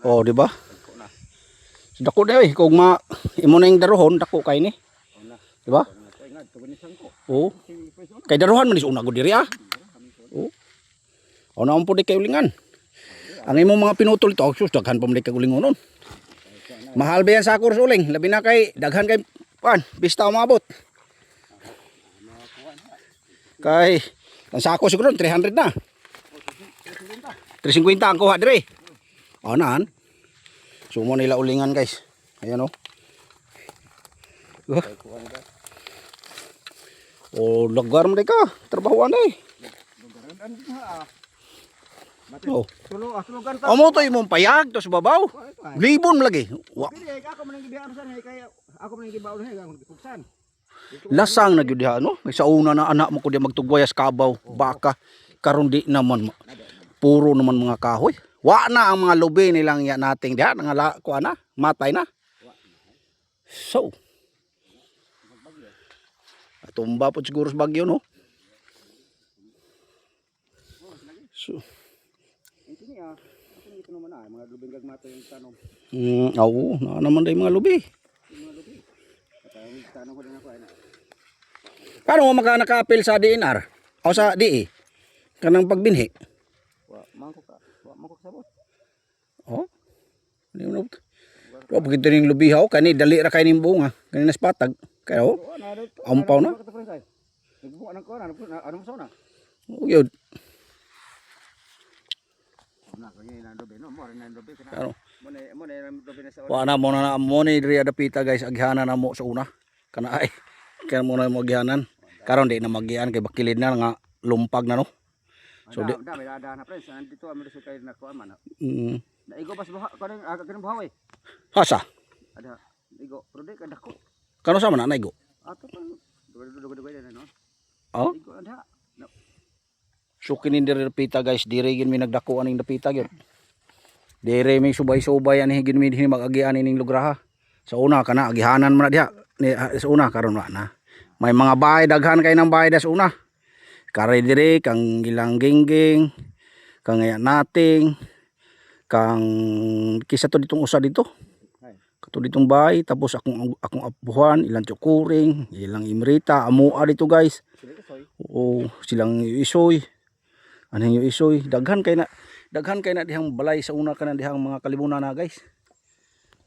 Oh, di ba? Dako na. So, dako na eh. Kung ma imo na yung daruhon, dako kay ni. Oh na. Di ba? Ko ingat to gani sangko. Oo. Si Pres Kay daruhan man is una gud diri ah. Oo. O naon po di kay ulingan. Ang imong mga pinutol ito, oh, sus, daghan pa man di kay ulingon nun. Mahal ba yan sa kurs uling? Labi na kay daghan kay pan, bista umabot. Kay ang sako siguro 300 na. 350 ang kuha dire. O naan. Sumo nila ulingan, guys. Ayan oh. Oh. O lugar mo di ka, trabahuan eh. Oh. Tulo, ah, tulugan ta. Amo to imong payag to sa babaw. Libon lagi. Wa Dili ako man ang gibiyaan sa kay ako man ang gibaon sa akong gipugsan. Lasang na gyud diha no. May sa una na anak mo ko di magtugwayas kabaw, baka karon di naman puro naman mga kahoy. Wa na ang mga lubi nilang ya nating diha nga la kuan na, matay na. So tumba po siguro sa bagyo no. So, Ini ah. Ako nito naman ah, mga lubing gagmato yung tanom. Oo, na naman day mga lubi. Yung mga lubi. Katang tanom ko din ako ay na. Paano mo maka naka-appeal sa DNR? O sa DE? Kanang pagbinhi? Wa man ko ka. Wa man ko kasabot. Oh. Hindi mo na. Wa pagito ning lubihaw kani dali ra kay ning bunga. Kani nas patag. Kaya oh. Wa na dito. Ampaw na? Nagbuka ng kuan, ano ano mo sa una? Oh, yun. Na kanya na lubi no, mo rin na lubi kana. Ano? Mo na lubi na sa una. Wa na mo na mo ni diri adapita, guys, aghanan na mo sa una. Kana ay. Kaya mo na mo aghanan. Karon di na magian kay bakilid na nga lumpag na no. So di da may da na friends, nandito amo sa kay na kuan man. Naigo pas buha kanang kanang buhaw eh. Hasa. Ada igo, pero di kadako. Kano sa man na naigo? Ato pa dugay dugay na no. Oh. Igo na. No. So kini diri dapita, guys, diri gin mi nagdako aning dapita gyud. Diri mi subay-subay ani gin mi dinhi mag-agian ining lugar ha. Sa una kana agihanan man na diha. Ni, ah, sa una karon wa na. May mga bahay, daghan kay ng bahay da sa una. Kare diri kang ilang gingging, kang ngaya nating, kang kisa to ditong usa dito. Ay. Kato ditong bahay tapos akong akong apuhan, ilang tsukuring, ilang imrita, amua dito, guys. Sila ka soy. Oo, silang isoy. Ano yung isoy? Daghan kay na dihang balay sa una kana dihang mga kalibunan na, guys.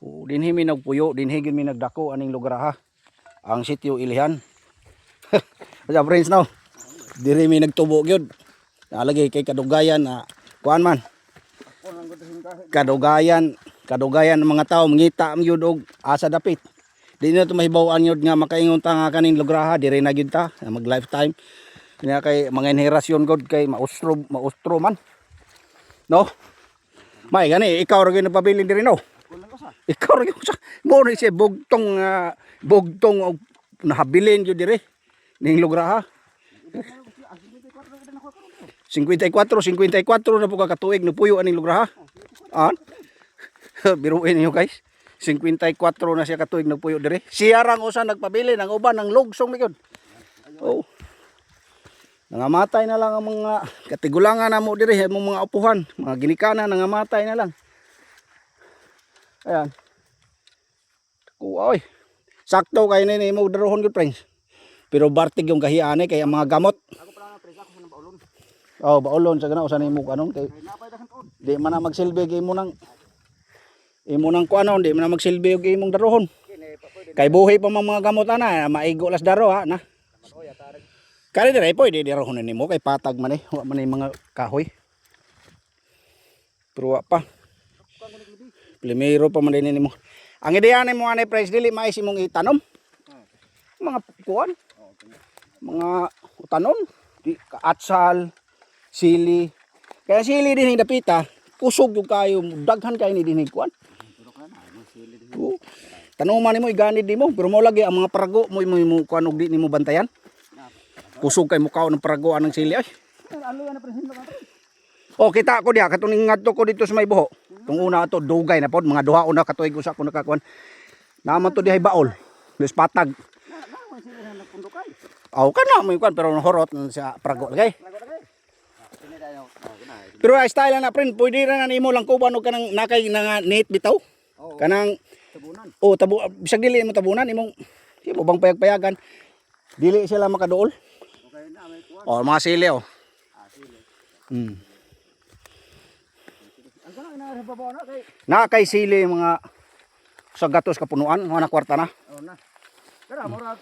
Oo, dinhi mi nagpuyo, dinhi gyud mi nagdako aning lugar ha. Ang sitio Ilihan. Sa friends no. Diri mi nagtubo gyud. Nalagay kay kadugayan na kuan man. Ako lang gusto ka. Kadugayan, kadugayan ng mga tao mangita ang gyud og asa dapit. Di na to mahibaw-an gyud nga makaingon ta nga kaning lugar ha, diri na gyud ta mag lifetime. Kanya kay mga henerasyon god kay maustro maustro man. No? May gani ikaw ra gyud nagpabilin diri no. Ako lang usa. Ikaw ra gyud sa mo ni siya bugtong bugtong og nahabilin gyud diri ning lugar ha. 54, 54 na po ka katuig nagpuyo aning lugar ha. An? Biruin niyo, guys. 54 na siya katuig nagpuyo dire. Siya rang usa nagpabili ng uban ng lugsong ni gyud. Oh. Nangamatay na lang ang mga katigulangan na mo dire, ang mga upuhan, mga ginikana nangamatay na lang. Ayan. Kuha oy. Sakto kay ni mo darohon gyud, friends. Pero bartig yung kahiane kay ang mga gamot. Ako pala na friends, ako sa baulon. Oh, baulon sa gana usa nimo kanon kay Kay napay dakan tuod. di man na magsilbi kay imo nang kuanon, di man na magsilbi og imong darohon. Kini pa pwede Kay buhi pa mang mga gamot ana, maigo las daro ha na. naman oy atarag. Kani dire pwede darohon nimo kay patag man eh, wa man eh mga kahoy. Pero wa pa. Primero pa man din nimo. Ang ideya nimo ani price dili mais imong itanom. Mga kuan, mga utanon, di atsal, sili. Kaya sili din dapita, kusog yung kayo, daghan kayo ni din kuan. Pero kana na sili din. Oo. Tanuman nimo iganid nimo, pero mo lagi ang mga parago mo mo mo kuan og di nimo bantayan. Kusog kay mukaw ng parago anang sili ay. Alo na friends ka pre. O kita ko diha katong ngadto ko dito sa may buho. Tung una ato dugay na pod mga duha una katuig usa ko nakakuan. Naman to dihay baol. Luis patag. Na na man sili na nagpundukay. Aw kana mo kuan pero horot na sa parago lagi. Lago lagi. Kini dayo Pero ay style na friend, pwede ra na nimo lang kuban og kanang nakay na nga net bitaw. Oo. Kanang Tabunan. oh tabu bisag dili mo tabunan imong imo bang payag-payagan. Dili sila makaduol. Okay na may kuan. Oh, mga sili oh. Ah, sili. Ang kanang ina sa babaw na kay. Na kay sili mga sa gatos kapunuan, mga na kwarta na. Oh na. Pero mura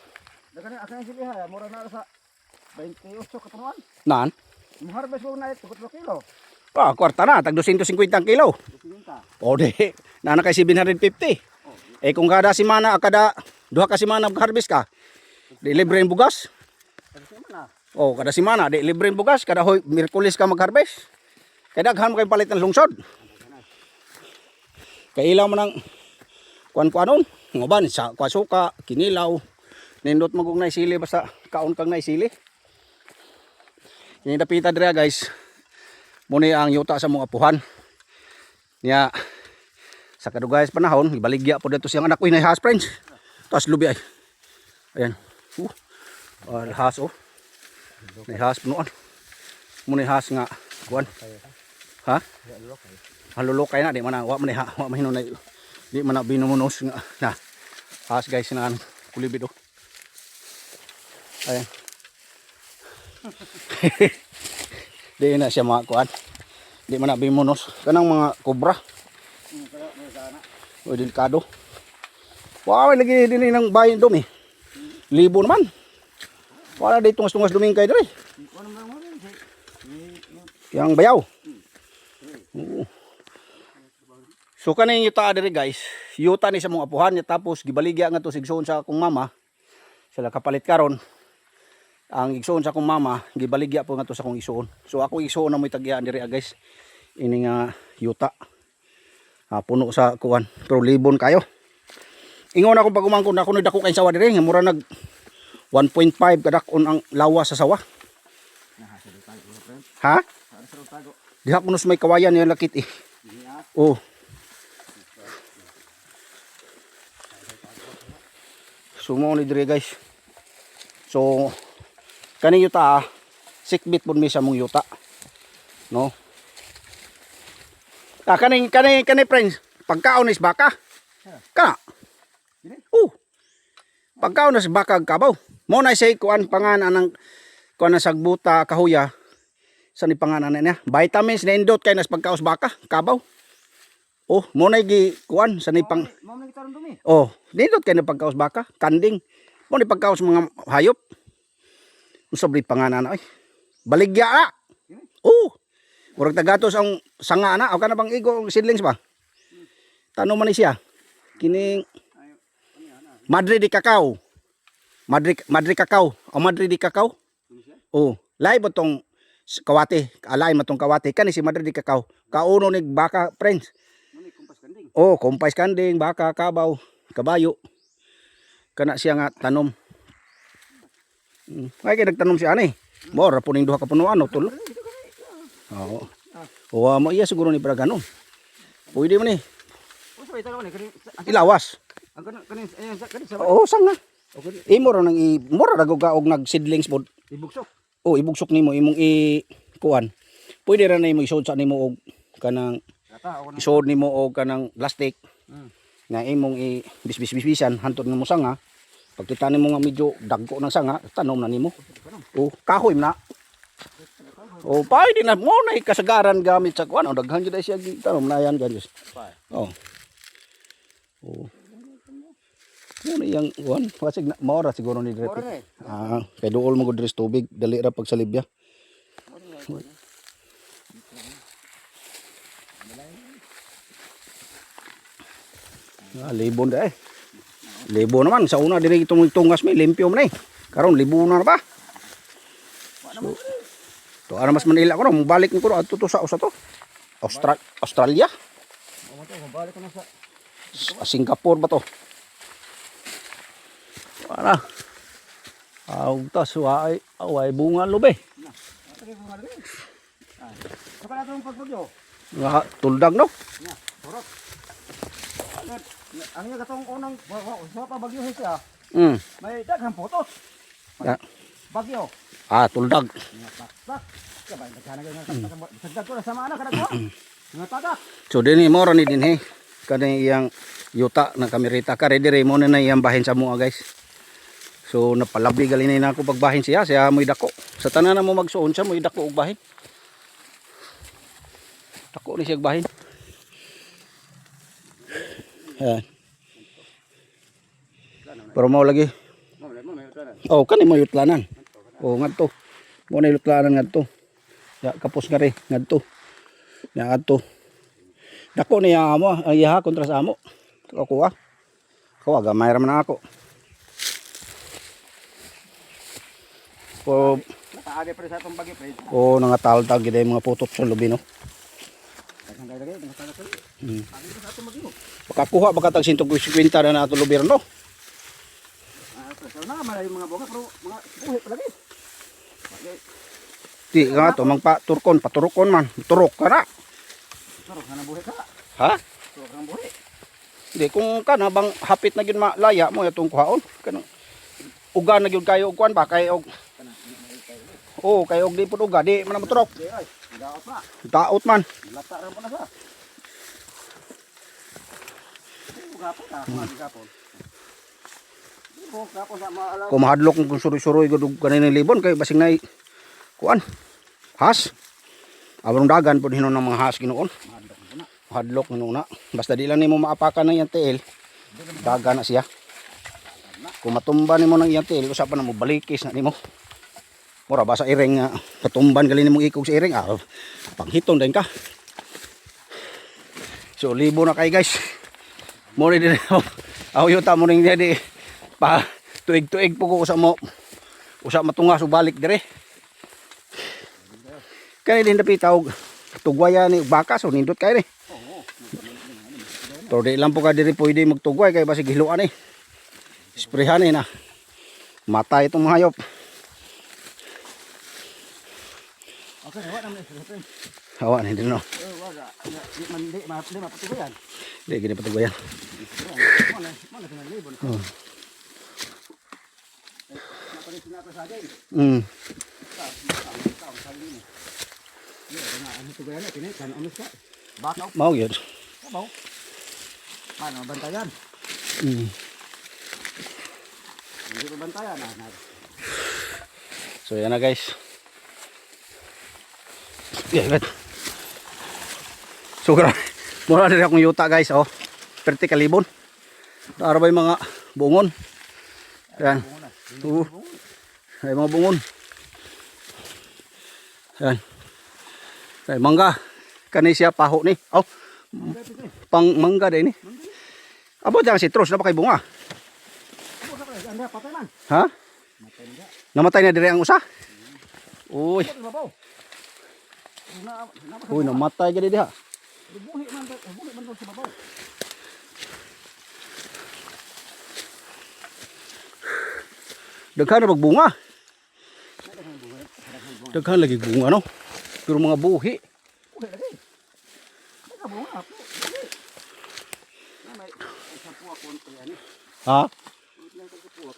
daghan akan sili ha, mura na sa 28 ka punuan. Naan? Muharbes mo na 3 kilo. Ah, kwarta na, tag 250 ang kilo. 50. O di, na na kay 750. Eh kung kada semana, kada duha ka semana harvest ka, di libre ang bugas. Kada semana. O kada semana, di libre ang bugas, kada hoy Miyerkules ka mag-harvest. Kay daghan mo kay palit ng lungsod. Kay ilaw mo ng kuan-kuanon, nguban sa kwasuka, kinilaw. Nindot mo kung naisili basta kaon kang naisili. Kini dapita dira guys. Muni ang yuta sa mga apuhan. Niya sa kadugay sa panahon, ibaligya po dito siyang anak. Uy, nahas friends. Tapos lubi ay. Ayan. Has oh. Nahas punuan. Muni has nga kuan. Ha? Halulokay na di man na wa man ha, wa man hinunay. Di man na binumunos nga na. Has guys na kulibid oh. Ayan. Di na siya mga kuan. Di man na bimunos kanang mga kobra. O delikado. Wow, lagi din ng bayan dumi. Libo naman. Wala dito tungas-tungas dumingkay dire. Kuan man mo rin. Yang bayaw. Oo. So kaning yuta diri guys, yuta ni sa mong apuhan niya tapos gibaligya nga to sigsoon sa akong mama. Sila kapalit karon. Ang igsoon sa akong mama, gibaligya po nga to sa akong igsoon. So ako igsoon na mo'y tagyaan diri ah, guys. Ini nga yuta. Ah, puno sa kuan, pero libon kayo. Ingon ako pag umangkon ako nagdako kay sawa diri, nga mura nag 1.5 kadakon ang lawa sa sawa. Ha? Diha kuno sa may kawayan yung lakit eh. Oh. Sumo ni dire guys. So kani yuta ah, sikbit pud mi sa mong yuta. No. Ah kani kani kani friends, pagkaon is baka. Kana. Oh. Pagkaon is baka ag kabaw. Mo na say kuan pangan anang kuan ang sagbuta kahuya sa ni panganan niya. Vitamins na indot kay nas pagkaos baka, kabaw. Oh, mo na gi kuan sa ni pang Mao man gitaron dumi. Oh, nindot kay na pagkaos baka, kanding. Mo ni pagkaos mga hayop. Unsa ba panganan ay? Baligya na. Oh. Murag tagatos ang sanga na, o kana bang igo ang seedlings ba? Tanong man ni siya. Kining Madre de Cacao. Madre Madre Cacao. O Madre de Cacao. Oh, lahi ba tong kawate? Alay mo tong kawate kani si Madre de Cacao. Kauno ni baka friends. Mo ni kumpas kanding. Oh, kumpay kanding, baka, kabaw, kabayo. Kana siya nga tanom. Ay kay nagtanom siya ani. Mo ra puning duha ka punuan no tulo. Oo. Wa mo iya siguro ni para ganon. Pwede man ni Usa ba itaw ni kani ilawas. ang kani kani ayan sa kani sa Oo, sanga. Imo ra nang i mo ra ra og nag seedlings pod. Ibugsok. Oh, ibugsok nimo imong i kuan. Pwede ra na imo isod sa nimo og kanang Kata ako na. isod nimo og kanang plastic. Nga imong i bisbis-bisbisan hantod nga mo sanga. Pagkita nimo nga medyo dagko ng sanga, tanom na nimo. Oh, kahoy na. Oh, pwede na mo na kasagaran gamit sa kuan. Oh, daghan jud ay siya tanom na yan guys. Oh. Oh. Mo na iyang kuan, wasig na mao ra siguro ni Mao ra dire. ni. Ah, kay duol mo gud diri sa tubig, dali ra pag sa Libya. Ah, libon da eh. Libo naman sa una diri itong tungas may limpyo man eh. Karon libo na ba? So, to ana mas Manila ko no, balik ko adto to sa usa to. Australia, Mo to balik ko na sa Singapore ba to? Wala. Aw tas waay away bunga lobe. Ano ko nga diri. Ah. So kana tong pagbagyo. Nga tuldag no. Nya, turok. Ano ang iya katong unang sa pa bagyo siya. May daghang putos. Ah, Bagyo. ah tuldag. Nya, tak, tak. Kabay nagkana gyud nga sagdag ko na sama na kada ko. Nga tagak. So dinhi mo ra ni dinhi kani iyang yuta na kamirita kare dire mo na na iyang bahin sa mua, guys. So napalabi gali na ako pagbahin siya, siya mo'y dako. Sa tanan na mo magsuon siya mo'y dako og bahin. Dako ni siya og bahin. Ayan. Pero mao lagi. Mo mo may utlanan. Oh, kani mo yutlanan. Oh, ngadto. Mo na yutlanan ngadto. Ya kapos nga re ngadto. Ya ngadto. Dako niya amo, ang iyaha kontra sa amo. Ako ah. Ko gamay ra man ako. Ko Nakaagi pre sa atong bagyo pre. oh, nangataltag gid mga putot sa lubi no. Daghang kay lagi, daghang tagak. Agi sa atong bagyo. Makakuha baka tag 150 na nato lubir no. Ah, pre, so na man yung mga bunga pero mga buhi pa lagi. Bagay, Di nga to mangpa turkon, paturukon man. Turok ka na. turok na ng buhi ka. Ha? Turok na ng buhi. Di kung kana bang hapit na gyud malaya mo atong kuhaon kanang uga na gyud kayo og kuan ba kay og Oh, kay og di pud uga di man na moturok. Di ay, gaot na. Daot man. Lata ra pa na sa. Di gapon na, mga gapon. Di mo gapon sa maalaw. Kung mahadlok kung suroy-suroy gud og kaninang libon kay basing nay kuan. Has. Abrong dagan pud hinon ng mga has ginuon. Mahadlok na na. Mahadlok hinon na. Basta di lang nimo maapakan ng iyang tiil. Dagan na siya. Kung matumba nimo ng iyang tiil, usa pa na mo balikis na nimo. Mura ba sa iring nga katumban gali nimong ikog sa iring ah, panghiton din ka. So libo na kay guys. Mo ni din aw yuta mo ning di pa tuig-tuig po ko usa mo usa matunga so balik dire. Kay din dapit og tugwaya ni baka so nindot kay ni. Pero di lang po ka diri pwede magtugway kay basig hiluan eh. Sprayhan eh na. Matay itong mga hayop. Okay, wa naman eh, pre. Awa ni din no. Eh, wa ga. Di man di ma di mapatuloyan. Di gini patugwayan. Mo na, mo na sa libon. Oh. Napalit na ako sa akin. Bakaw. Mao gyud. Kabaw. Ano, bantayan? Hindi pa bantayan. Ah, na. So yan na guys. Yeah, wait. So grabe. Mura diri akong yuta guys oh. Perti kalibon. Ara ba yung mga bungon? Yan. Oo. Ay mga bungon. Yan. Ay mangga. Kani siya paho ni. Oh. Pang mangga din ni. Abo dyan citrus na ba kay bunga? Abo sa pre, anda patay man. Ha? Matay na. Namatay na dire ang usa? Uy. Abo babaw. Na, na Uy, namatay gani diha. buhi man sa babaw. Daghan na magbunga. Daghan lagi bunga no. Pero mga buhi. Buhi lagi. Naka bunga po. Buhi. Na may isa po ako ani. Ha? Lang sa puwak.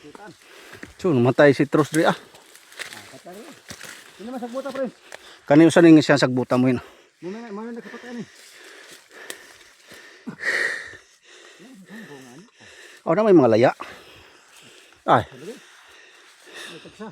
Kitan. So, namatay si Tros diri ah. Ah, patay rin. Hindi man sagbuta pre. Kani usa ning siyang sagbuta mo yun. Muna muna nakapatay ni. Oh, na may mga laya. Ay, May tagsa.